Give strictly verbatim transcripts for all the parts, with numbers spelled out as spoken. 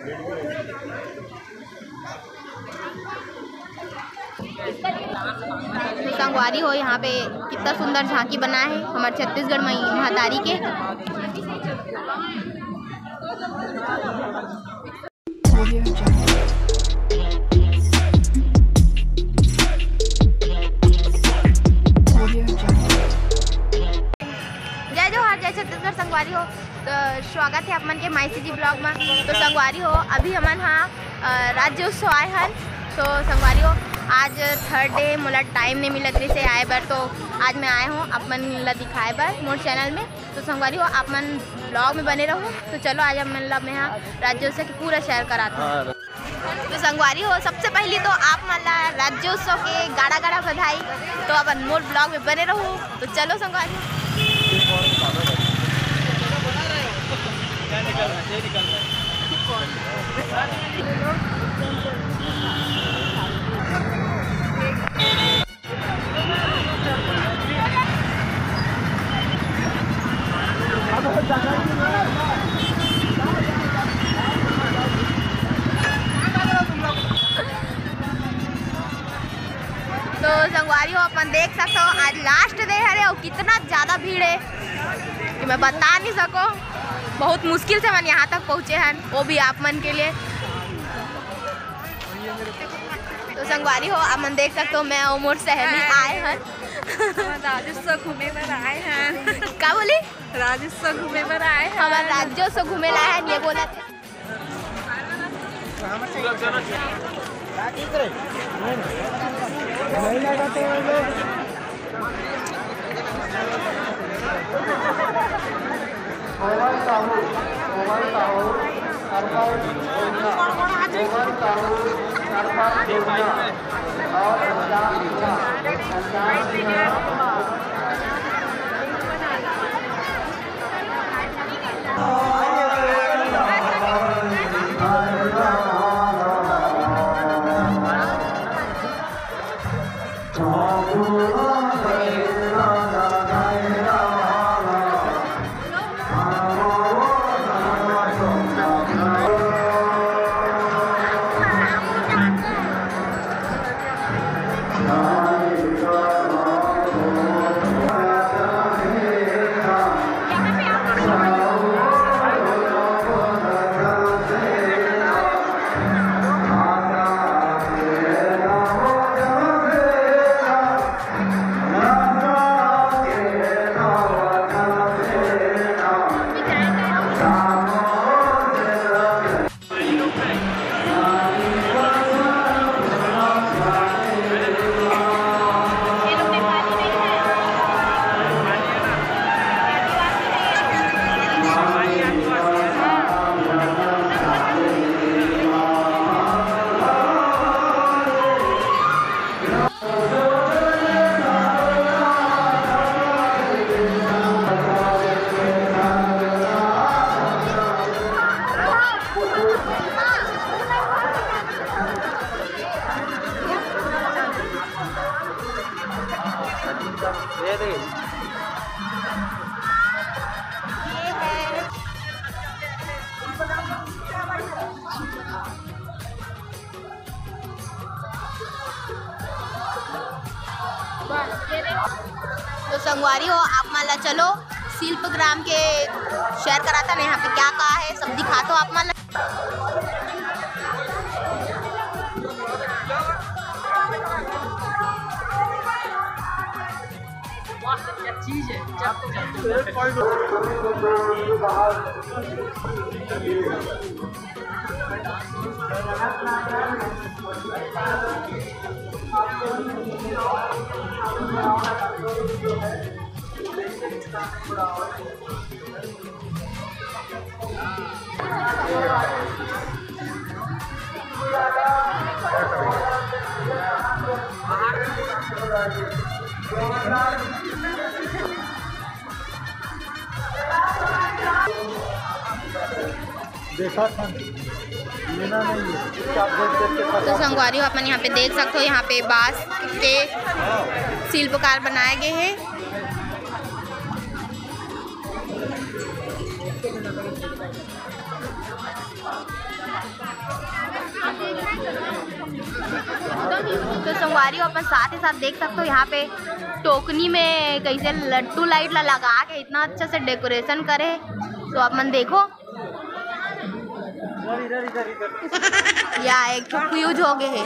तो संगवारी हो, यहाँ पे कितना सुंदर झांकी बना है हमारे छत्तीसगढ़ मई-, महतारी के। जय जोहार, जय छत्तीसगढ़ संगवारी हो। तो स्वागत है आप मन के माई सीजी ब्लॉग में। तो संगवारी हो, अभी हमन हा, अ, राज्योत्सव आए हन। तो संगवारी हो, आज थर्ड डे, मोला टाइम नहीं मिलत रहिसे आए बर, तो आज मैं आए हूँ आप मन ला दिखाए बर मोर चैनल में। तो संगवारी हो, आप मन ब्लॉग में बने रहो। तो चलो, आज आप मन ला मैं हा राज्योत्सव के पूरा शेयर करात हूँ। हाँ। तो संगवारी हो, सबसे पहली तो आप मन ला राज्योत्सव के गाड़ा गाड़ा बधाई। तो अपन मोर ब्लॉग में बने रहो। तो चलो संगवारी हो। तो संगवारी हो, अपन देख सकते हो, आज लास्ट डे हरे और कितना ज़्यादा भीड़ है कि मैं बता नहीं सको। बहुत मुश्किल से मन यहाँ तक पहुँचे हैं, वो भी आप मन के लिए। तो संगवारी हो, आप मन देख सकते हो, मैं और मोर सहेली आए हैं। हमन राज्योत्सव घूमे बर आए हैं। का बोली? राज्योत्सव घूमे बर आए हैं। हमन राज्योत्सव घूमे ला आए हैं, ये बोला थे। तो संगवारी हो, आप मन ला चलो शिल्पग्राम के शेयर कराता ना, यहाँ पे क्या का है सब दिखाता हूँ आप मन ला। देखा था, लेना नहीं है, चुपचाप देख देख के खत्म। तो संगवारी हो, अपन यहाँ पे देख सकते हो, यहाँ पे बांस के शिल्पकार बनाए गए हैं। संगवारी हो, अपन साथ ही साथ देख सकते हो, यहाँ पे टोकनी में कैसे लट्टू लाइट ला लगा के इतना अच्छा से डेकोरेशन करे, तो आप मन देखो। या एक ठो फ्यूज हो गए है।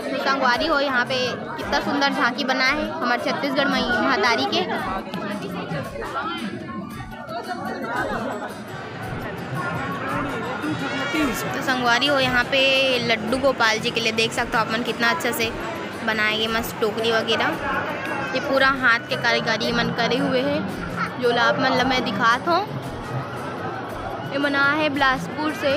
तो संगवारी हो, यहाँ पे कितना सुंदर झांकी बना है हमारे छत्तीसगढ़ मई-, महतारी के। तो संगवारी हो, यहाँ पे लड्डू गोपाल जी के लिए देख सकते हो आप मन, कितना अच्छा से बनाए गए, मस्त टोकरी वगैरह। ये पूरा हाथ के कारीगरी मन करे हुए है, जो ला आप मन ला मैं दिखात हूँ। ये मना है बिलासपुर से।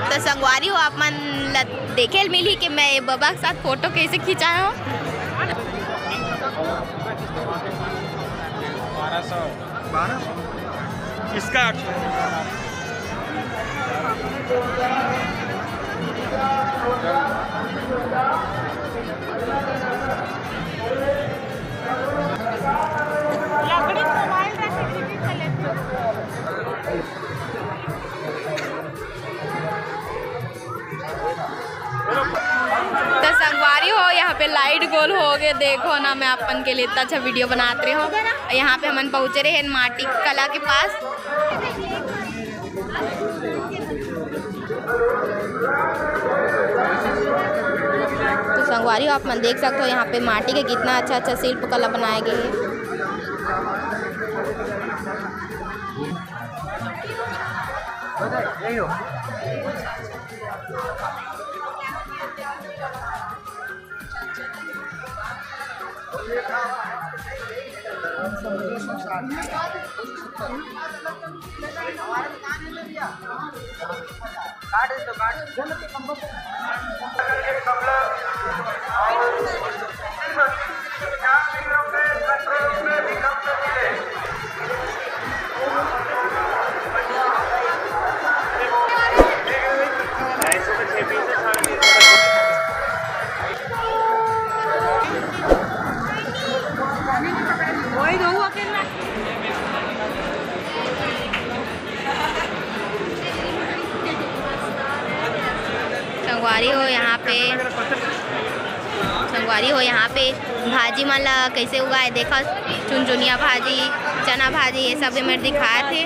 तो संगवारी हो, आप मन ल देखे ल मिली कि मैं ये बबा के साथ फोटो कैसे खिंचाया हूँ। बारह सौ। बारह सौ? इसका आठ सौ। लकड़ी मोबाइल रखे, टीवी चले। तो संगवारी हो, यहाँ पे लाइट गोल हो गए। देखो ना, मैं अपन के लिए इतना अच्छा वीडियो बनात रहे हो। यहाँ पे हमन पहुँचे रहे माटी कला के पास। तो संगवारी हो, आप मन देख सकते हो यहाँ पे माटी के कितना अच्छा अच्छा शिल्प कला बनाए गए है। संगवारी हो, यहाँ पे, संगवारी हो, यहाँ पे भाजी मन ला कैसे उगाए, देखा, चुनचुनिया भाजी, चना भाजी, ये सब ये मेर दिखाए थे।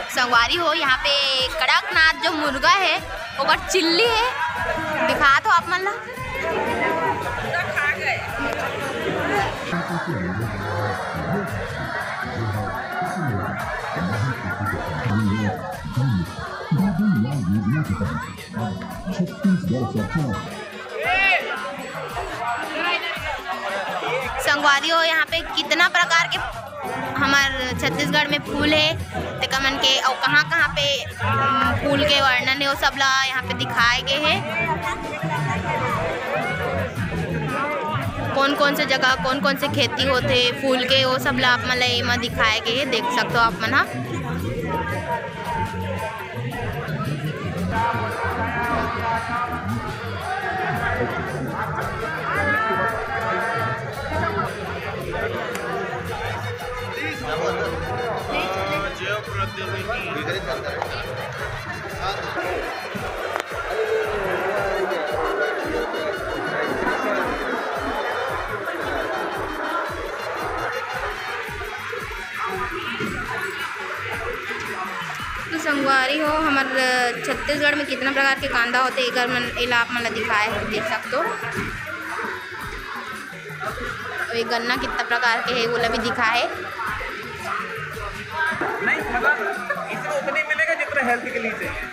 संगवारी हो, यहाँ पे कड़कनाथ जो मुर्गा है, ओकर चिल्ली है, दिखात हो आप मन ला। छत्तीसगढ़ सरकार। संगवारी हो, यहाँ पे कितना प्रकार के हमार छत्तीसगढ़ में फूल है, तेकर मन के अउ कहाँ-कहाँ पे, अम, फूल के वर्णन है, वो सब ला यहाँ पे दिखाए गए है। कौन-कौन से जगह, कौन-कौन से खेती होथे फूल के, वो सब ला आप मन ला एमा दिखाए गए है, देख सकते हो आप मन हा। तो संगवारी हो, हमर छत्तीसगढ़ में कितना प्रकार के कांदा होथे, एकर मन, एला आप मन ला दिखाए हे, देख सकथो। अउ ये गन्ना कितना प्रकार के हे, ओला भी दिखाए हे। हेल्थ के लिए चाहिए।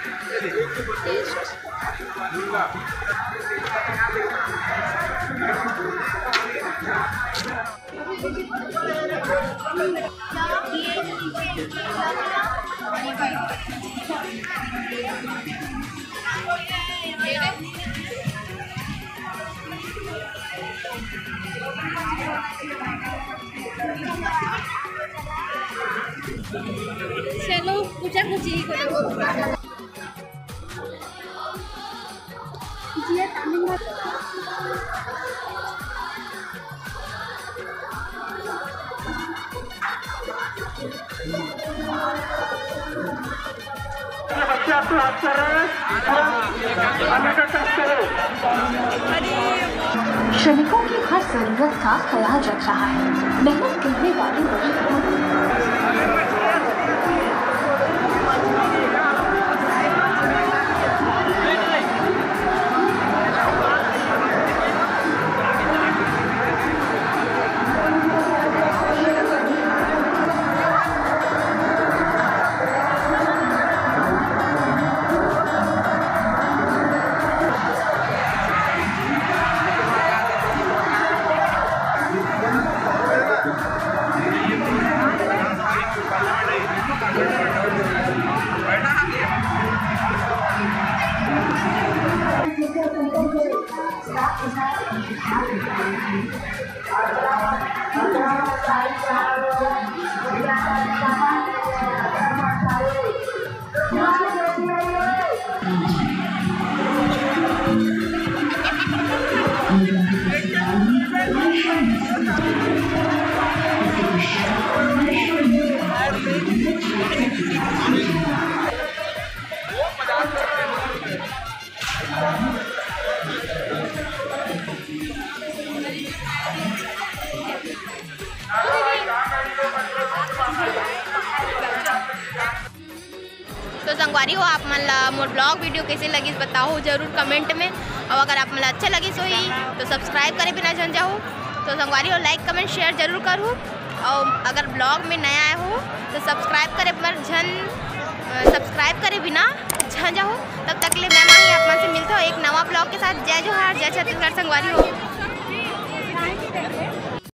चलो, पूजा पूजी करो। बच्चे आपको हाथ कर रहे हैं, पूरा हमेशा टच करो। श्रमिकों की हर जरूरत का ख्याल रख रहा है। मेहनत करने वाले वही लोग तो संगवारी हो, आप मन ला मोर vlog video कैसे लगिस बताओ जरूर comment में। और अगर आप मन ला अच्छा लगिस होही तो subscribe करे बिना झन जाहू। तो संगवारी हो, like comment share जरूर करहू। और अगर vlog में नया आए हो तो subscribe करे बर झन, अ, subscribe करे बिना झन जाहू। तब तक ले मैं माही आप मन से मिलत हूँ एक नवा vlog के साथ। जय जोहार, जय छत्तीसगढ़ संगवारी हो।